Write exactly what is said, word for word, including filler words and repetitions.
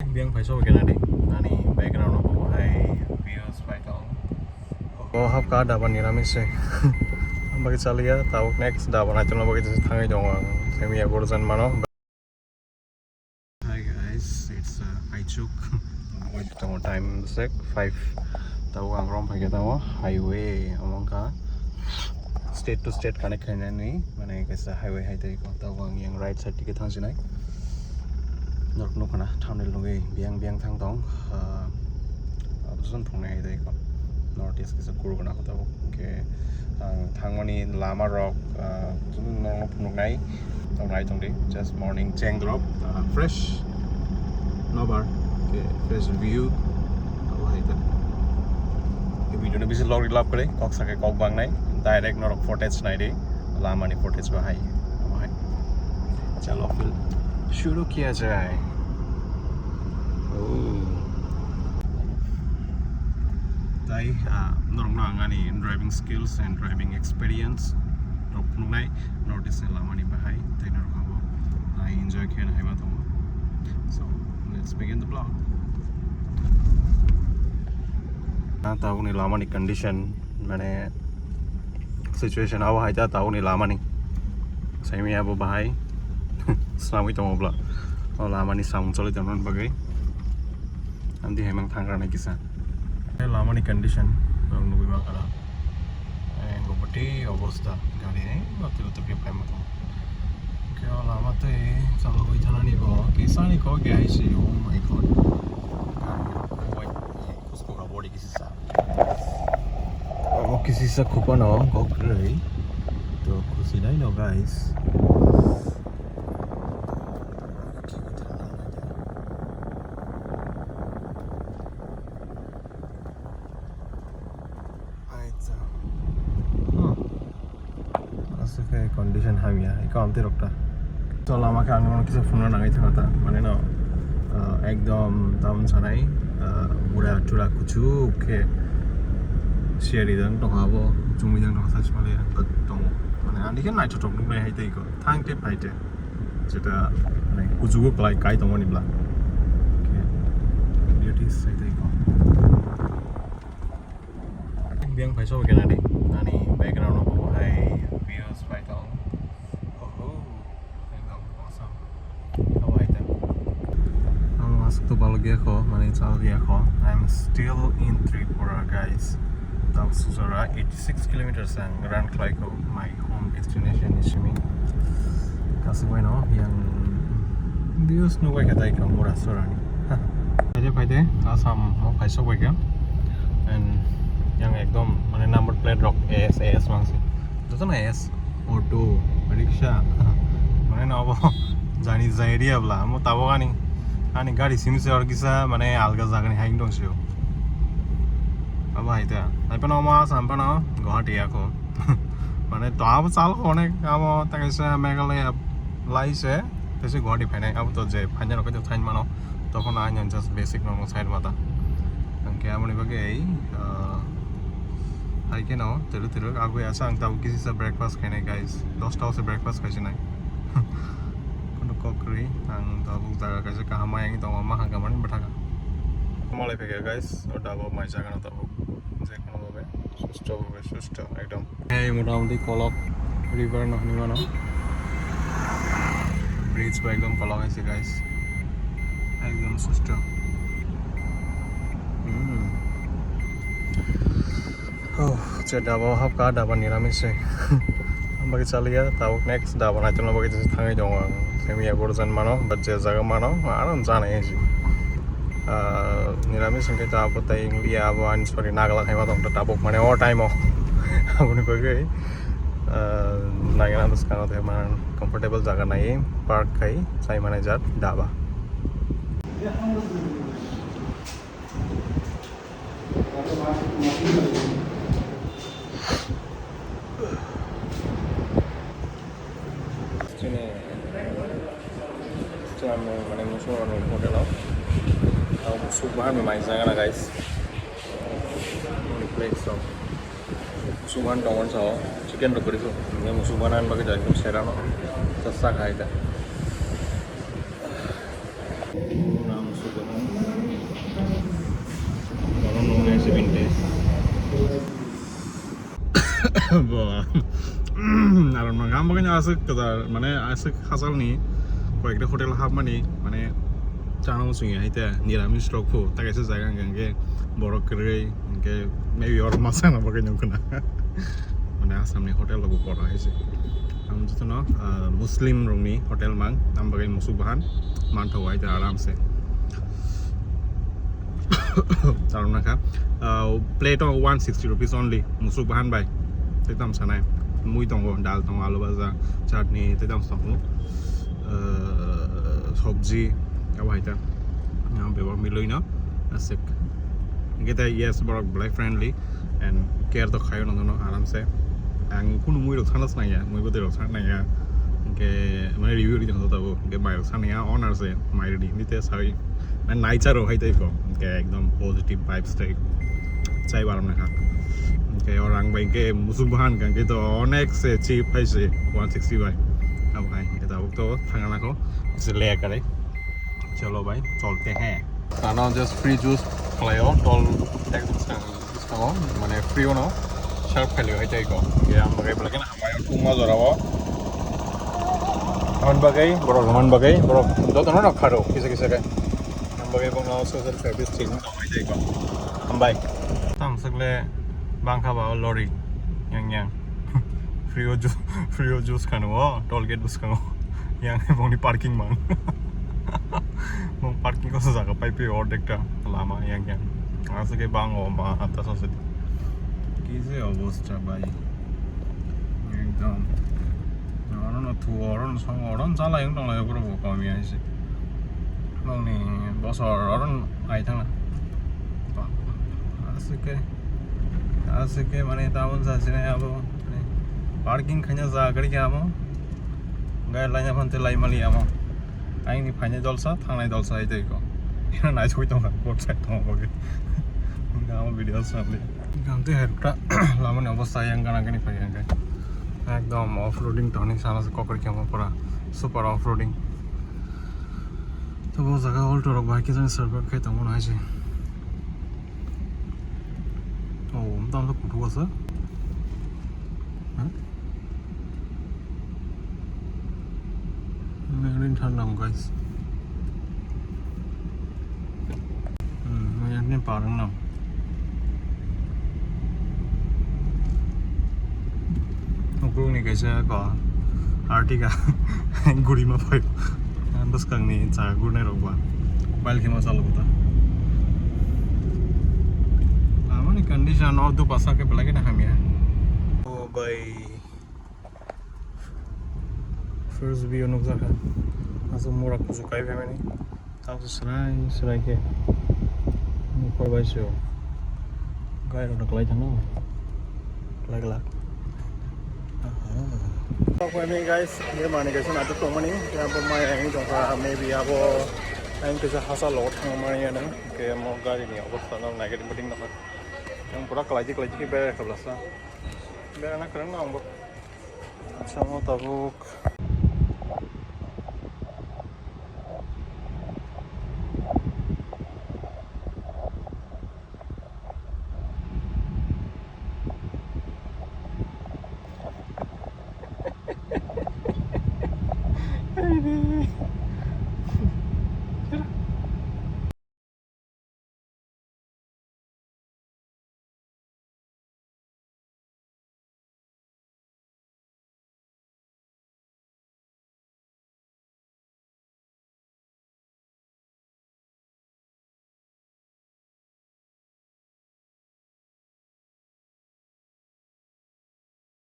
Biyang phai sok kena di. Ani background o bo hai views phai tong. O hapka daba niramis se. Bagi chaliya, tau next daba nai tongna bagi thangwi tongo ang. Semi aborjan mano. Hi guys, it's uh, Aichuk. Tongo time sek five. Tau ang rom phai khe tongo highway amongka. State to state connect khainani mane kaisa highway hai tei ko. Tau ang yang right side tike thangsinai. Norok nukha na thumbnail nugwi biyang biyang thang tong. Ah, aboni phunuknai hai tei ko. North East kisa kuru gana kota bo. Hwnkhe ang thangmani lama rok, ah, norok phunuknai. Tong nai tong di. Just morning cheng drop, ah, fresh nobar. Hwnkhe fresh view. Abo hai ta. Video no bisi log lap kore, kok sake kok bangnai. Direct norok footage nai di. Lamani footage bahai. Bahai. Chalo, phir shuru kiya jaye. Oh. Tai, ah, norokno ang ani driving skills and driving experience rok phunuknai, North East ni lamani bahai, tai norok abo, ah, enjoy khe hai ma tongo. So, let's begin the vlog. Ah, tabukni lamani condition. Mane situation abo hai ta tabukni lamani. Saimaya bo bahai swnamwi tongo bla. O lamani samung choli tongmani bagwi. Amtwi hai mang thang rwnai kisa. Lamani condition ang nugwi mankha na. Ang bwtwi obostha gari hai matwi lotwi khe phaima tongo. Khe o lama twi chalogwi thanani bo kisani kok hai se, oh my god. Gari rok kubai kusko ka body kisa sa. Omo kisisa khupano kok kwrwi. To khusi nai no guys. Acha. Hmm. Aswk khe condition hamya, eko amtwi rok ta. To lama khe ang nono kisa phunukna nangwi thangkha ta, mane no, ah, ekdom tamoni sanai, ah, bura tura kuchuk khe siyari jang tongkha abo, chumui jang tongkha sachi male tongo. Mane ani khe naithothok nuknai hai tei eko, thang te phai te. Jeta, mane, kuchugo klai kai tongmani bla. Khe, beauty sai tei eko. Biyang phai sok kena di. Ani background o bo hai views phai tong. Oho. Ekdom awesome. Abo hai ta. Ang aswk to balok ya kho, mane chal ya kho. I'm still in Tripura, guys. Tabuk sujora eighty six kilometers ang run khlai kho my home destination ni simi. Kasuk bai no yang views nugwi kha tai kha mura sorani. Phaide phaide Assam mo phaisok bai kha. And yang ekdom mane number plate rok A S, A S mangsi. Joto no A S, auto, rickshaw. Mane no abo jani jai ria bla mo tabo ani, ani gari simi se or kisa mane alga jagani haing dong sio. Abo hai ta. Hai pano mo Assam pano Guwahati ako. Mane to abo chal onek abo ta kaisa Meghalaya lai se, tei se Guwahati phainai, abo to je phainai rok khe thain mano, tokhono ani just basic normal side mata. Hwnkhe aboni bagwi, ah, hai kheno twrwk twrwk agwi asa ang tabuk kisa breakfast khainai, guys, dosta o se breakfast khaisinai. Kono kok kwrwi, ang tabuk jaga kaisa kaham ayang tongo, ma hangka mani bwthaka. Malai phai kha, guys, o dabo mai jaga no tabuk. Je kono bhabe susto bhabe susto ekdom. Ei motamuti kolok river no hinwi mano. Bridge bo ekdom kolok hai se, guys. Ekdom susto. Hmm. Oh, je daba o hapka, daba niramis se. Ang bagwi chaliya, tabuk next daba naitokna bagwi thangwi tongo ang. Semiya borjan mano, but je jaga mano, ano janai hinsi. Ah, niramis hwnkhe ta abo tei India abo ani sori nagla khaima tong tabuk mane o time o. Aboni bagwi, ah, nagina bwskango tei man comfortable jaga nai park khai chai manai jak daba. Chini, chini mane musu rani hotel o. Tao musu bahan mai jaga na, guys. Plate so. Musu bahan tongon sao. Chicken rok kori so. Ini musu bahan an bagi jadi serano. Sasa khai ta. Musu bahan. Bo, aro no gam bagwi no aswk kwtal, mane aswk hachal ni koyekta hotel hapmani, mane chana muchung ya haite niramis rok phu, ta kaisa jaga hwnkhe borok kwrwi, hwnkhe maybe oro ma chana bagwi nung khna. Mane Assam ni hotel rok bo kotor hai se. Ang jotono, ah, Muslim rokni hotel mang, ang bagwi musuk bahan, manthogo hai ta aram se. Aro nakha, ah, plate o one sixty rupees only, musuk bahan bai. Tei tam sanai, mui tongo, dal tongo, alu baja, chutney, tei tam tongo. Ah, sobji, abo hai ta. Ang bebak miloi no, aswk. Hwnkhe tei yes, borok belai friendly. And care to khayo nang no aram se. Ang kunu mui rok sana snaya, mui bwtwi rok sana ya. Hwnkhe mane review ri jang tabo. Hwnkhe mai rok sana ya owner se, mai ri ni te sai. Mane nature rok hai tei ko. Hwnkhe ekdom positive vibes tei. Chai baram na kha. Hwnkhe orang bai hwnkhe musuk bahan hwnkhe to onek se cheap hai se one sixty bai. Abo hai hwnkhe tabuk to thangna ko. Se le kare. Chalo bhai, cholte hain. Ano just free juice khlaio, tol ek bwskango, mane free ono serve khlaio hai tei ko. Ge am bagai belai kheno hambai o thungma jora o. Am bagai, borok rwman bagai, borok jotono no kharo kisa kisa khe. Am bagai bongno social service thik wng tong hai tei ko. Hambai. Tam swkle bangkha ba o lorry yang yang. Free o ju-, free o juice khano o toll gate bwskango. Yang bongni parking mang. Bong parking kosa jaga pai phi ordek ta lama yang yang. Aswk khe bang o ma ata sase. Ki je obostha bai. Ekdom. Oro no thu, oro no song, oro no chala yung tong lai bro bo kami ai se. Bongni bosor oro no ai thang. Aswk khe, aswk khe mane tabon sa sine abo. Parking khaina jaga gari khe amo. Gai laina phante lai mali amo. Aini phainai dolsa, thangnai dolsa hai tei ko. Ina nai sui tonga, boat side tonga bagi. Amo video samli. Gamte herkra lamani obostha yang gana gani phai yang kai. Ekdom off roading toni sana se kokri kemo pura super off roading. To bo jaga alto rok bai kisa survey khai tongmani hai se. Oh, um, tam to kutu asa. Huh? Ring thang nam, guys. Hmm, maya ni parang nam. Ukrung ni kaisa ko Artiga guri ma phai. Bwskang ni cha gurnai rok ba. Mobile khe ma chalo ta. Amani condition o dupa sa khe belai kheno hamya. O bai. First view nukjakha. Aswk mura kuchuk kai phaimani. Tamokhe swrai swrai khe nukhor bai se o. Gai rok kwlai thangno. Kwlai glak. Aha. Tok phaimani guys, ye mani kaisa naithok tongmani. Abo mai ang tongkha, maybe abo ang kaisa hachal o thangmani ano. Hwnkhe omo gari ni obostha no naigari meeting nokha. Yang pura kwlaiji kwlaiji khe berai khablasa. Berana kwrwng no ang bo. Acha, omo tabuk